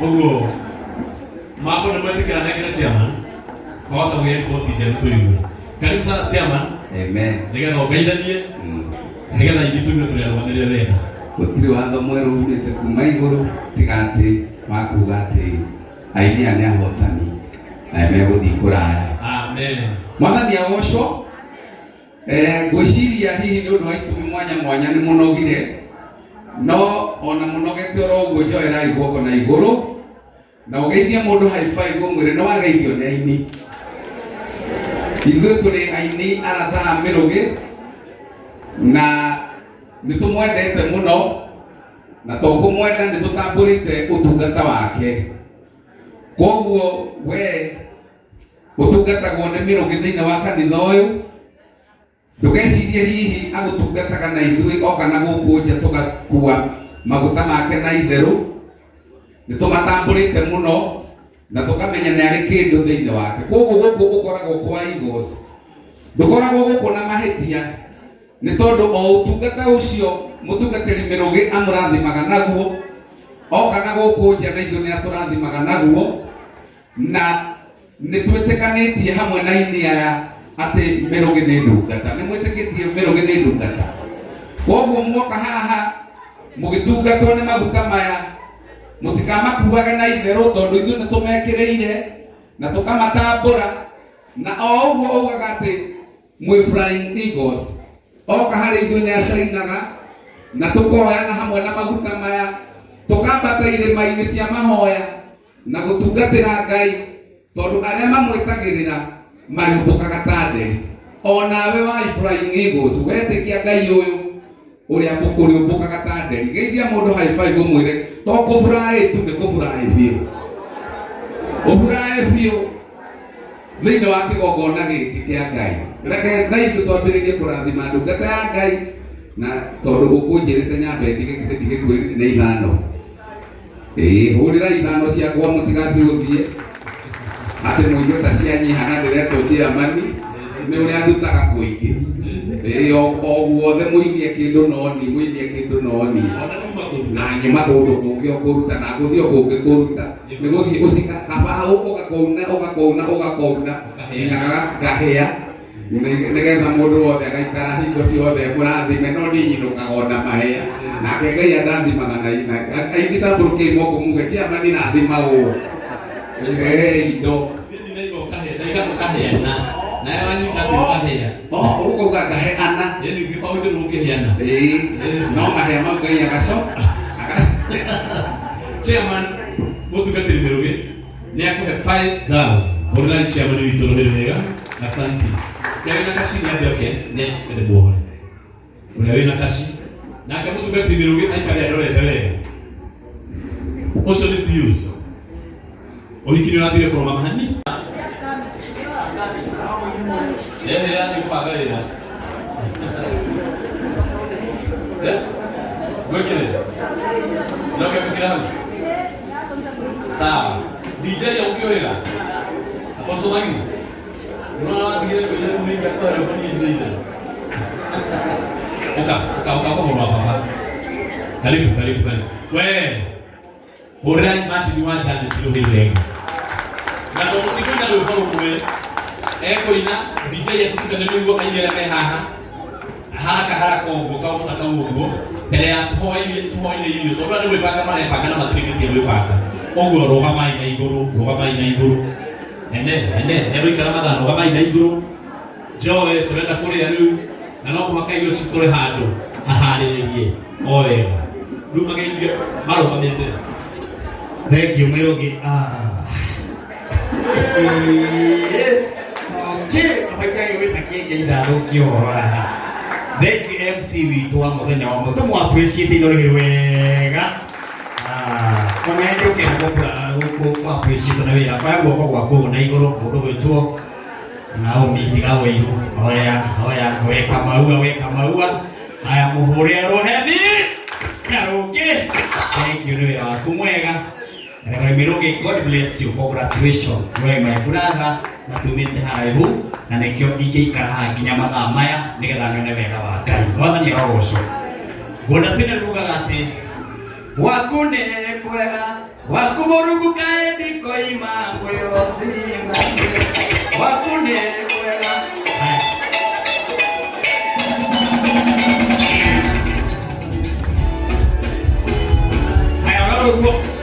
Ũguo mambo nĩ mwetĩkĩra nengere chairman wahota kũgĩa riboti njerũ tũigue. Karibu sana chairman. Amen. Nĩgetha ũngeithanie nĩgetha ithuĩ tũigue tũrĩ arũgamĩrĩre wega. Gũtirĩ watho mwerũ umĩte kuma igũrũ tiga atĩ wa kuga atĩ aini aya nĩ ahotani na nĩ megũthiĩ kũraya. Amen. Mwathani agocwo. Eh, ngwĩciria hihi nĩ ũndũ wa itũmi mwanya mwanya nĩ mũnogire no ona mũnogete oro ũguo njoerai guoko na igũrũ na ũgeithie mũndũ high five ũmwĩre nĩ wageithio nĩ aini. Ithuĩ tũrĩ aini arata a Mĩrũgĩ na nĩ tũmwendete mũno na to kũmwenda nĩ tũtambũrĩte ũtungata wake. Koguo we ũtungatagwo nĩ Mĩrũgĩ thĩinĩ wa kanitha ũyũ ndũgecirie hihi agũtungataga na ithuĩ oka na gũkũ nja tũgakua maguta make na itherũ. Nĩ tũmatambũrĩte mũno na tũkamenya nĩ arĩ kĩndũ thĩinĩ wake. Koguo gũkũ ũkoragwo kwa Eagles, ndũkoragwo gũkũ na mahĩtia nĩ tondũ o ũtungata ũcio mũtungatĩri Mĩrũgĩ amũrathimaga naguo oka na gũkũ nja na ithuĩ nĩ atũrathimaga naguo. Na nĩ twĩtĩkanĩtie hamwe na aini aya atĩ Mĩrũgĩ nĩ ndungata. Nĩ mwĩtĩkĩtie Mĩrũgĩ nĩ ndungata? Koguo muoka haha mũgĩtungatwo nĩ maguta maya, mũtikamakuage na itherũ tondũ ithuĩ nĩ tũmekĩrĩire na tũkamatambũra. Na o ũguo ugaga atĩ mwĩ Flying Eagles, oka harĩ ithuĩ nĩ acainaga na tũkoyana hamwe na maguta maya, tũkambata irĩma-inĩ cia mahoya na gũtungatĩra Ngai, tondũ arĩa mamwĩtagĩrĩra marĩũmbũkaga ta nderi. O nawe wa Flying Eagles wetĩkia Ngai ũyũ ũrĩa ũrĩũmbũkaga ta nderi, geithia mũndũ high five ũmwĩre to kũburaĩ tu, nĩ kũburaĩ biũ, ũburaĩ biũ thĩinĩ wa kĩgongona gĩkĩ kĩa Ngai. Reke na ithuĩ twambĩrĩrie kũrathima ndungata ya Ngai, na tondũ ũkũnjĩrĩte nyambe ndige ndige kwĩrire nĩ ithano. Ĩĩ, hũrĩra ithano ciakwa mũtigacihũthie atĩ mũigue ta cianyiha na ndĩretwo chairman nĩ ũrĩa ndutaga kũingĩ. Ĩĩ, o guothe mũinie kĩndũ noni, mũinie kĩndũ noni. Ona numa kũruta. Na nyuma kũndũ kũngĩ o kũruta na ngũthiĩ o kũngĩ kũruta. Nĩ gũthiĩ ũcika kabaũ ũgakouna ũgakouna ũgakouna nginya ngahĩa. Nĩgetha mũndũ wothe agaikara hingo ciothe mũrathime, no niĩ nyinũkaga ona mahĩa nake Ngai andathimaga na ina aingĩ. Tambũrũkĩi moko muge chairman rathimagwo indo. Niĩ ndinaiga ũkahe, ndaiga ũkaheana. Nawe wanyita atĩ ũkahea. Oh, ũkauga ngahe ana. Yaani ũngĩkorwo wĩthĩ ũkĩheana. Ĩĩ, no mahĩa mau Ngai agaco Chairman mũtungatĩri Mĩrũgĩ nĩ akũhe 5000. Hũrĩrai chairman witũ rũhĩ wega. Asante. Ũrĩa wĩna kaci nĩ ambe oke nĩ ende muohore. Ũrĩa wĩna kaci nake mũtungatĩri Mĩrũgĩ aikare andorete wega. Ũcio nĩ Pius. Ũhiki nĩ ũrathire kũrũgama hani. Ĩĩ yaani gũbanga wĩra. Eh? Gwĩkĩre. Njoke gwĩkĩra hau. Sawa. DJ ũkĩũrĩra. Apostle Maggie. Unaona watigire kũina rĩu nĩ ngatwara niĩ ndĩina. Uka, uka, uka, uka mũrũ wa baba. Karibu, karibu, karibu. We, hũrĩra Martin wa Janet rũhĩ wega. Na tondũ ti kũina rwĩmbo rũmwe, ekũina DJ atũtukane nĩguo aini arĩa me haha haraka haraka ũguo kaũndũ ta kau ũguo mbere ya tũhoeire tũhoeire irio tondũ andũ gwĩbanga marebanga na matirĩkĩtie gwĩbanga ũguo. Rũgamai na igũrũ, rũgamai na igũrũ, ene ene egũikara mathaa, rũgamai na igũrũ. Njoe tũrenda kũrĩa rĩu na no mũhaka irio cikore handũ haharĩrĩrie o wega. Rĩu mageithio marũgamĩte. Thank you, Mĩrũgĩ. Ah. Okay, abaikaire gwĩta kĩngĩ ithathũkie ũhoro haha. Thank you MC witũ wa mũthenya wa mũthenya. Tũmũ appreciate ino rĩhĩ wega. Ah, ona ende ũkenda gũkũ appreciate na wĩra. Oya guoko gwaku ũguo na igũrũ mũndũ gwĩtwo Naomi tiga wĩiru. Oya, oya, weka maua, weka maua. Haya mũhũre rũheni na rũngĩ. Thank you nĩ wĩra waku mwega. Reverend Mirugi, God bless you. Congratulations. We my brother na tumĩte haraihu na nĩkĩo ingĩikara haha nginya mathaa maya nĩgetha nyone wega wa Ngai. Mwathani arogocwo. Ngwenda tene rugaga atĩ Gwaku nĩ kwega, gwaku Mũrungu kaĩ ndikoima ngwĩocima. Gwaku nĩ kwega. Haya. Haya, ũrora ũguo.